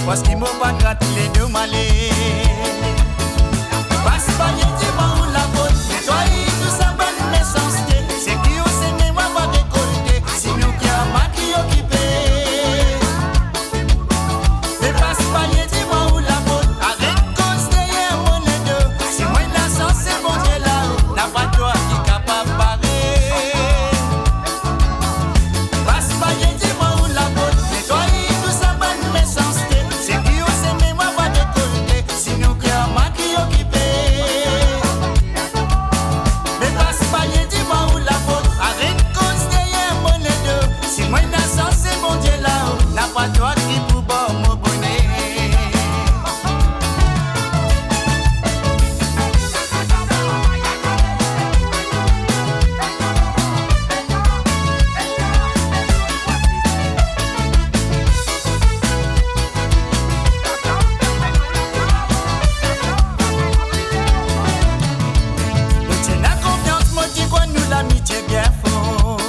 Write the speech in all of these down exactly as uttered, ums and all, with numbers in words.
Paske mo pa grat lé do malé. Pas pa yé di moin ou la fot, nétoiy tout sa bann mésansté. Sak ou sémé, moin va rékolté. Si nou kèr ma ki okipé. Mé pas pa yé di moin ou la fot, arèt koz dèrièr mon do. Si moin la shans, sé Bondié la-o, na pa toi ki kapab baré. Pas pa yé di moin ou la fot, nétoiy tout sa bann mésansté. Sak ou sémé, moin va rékolté. Si nou kèr ma ki okipé. Mé pas pa yé di moin ou la fot, arèt koz dèrièr mon do. Si moin la shans, sé Bondié la-o, na pa toi ki pou ba moin boné. Moin té na konfians, moin té kroi nou lamitié bien for.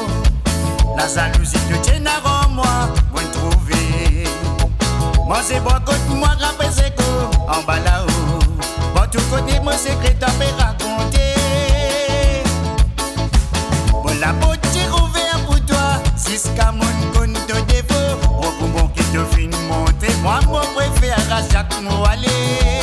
La jalouzi té na ran moin, moin trouvé. Manzé boir kot moin, rapé zéko anba la-o. Bon, tout koté mon sékré ta pé rakonté. Bon, la port té ouvèr pou toi, ziska mon konn to défo. Bon, pou bon ki to fine montré moin, mon préfèr a shak mo alé.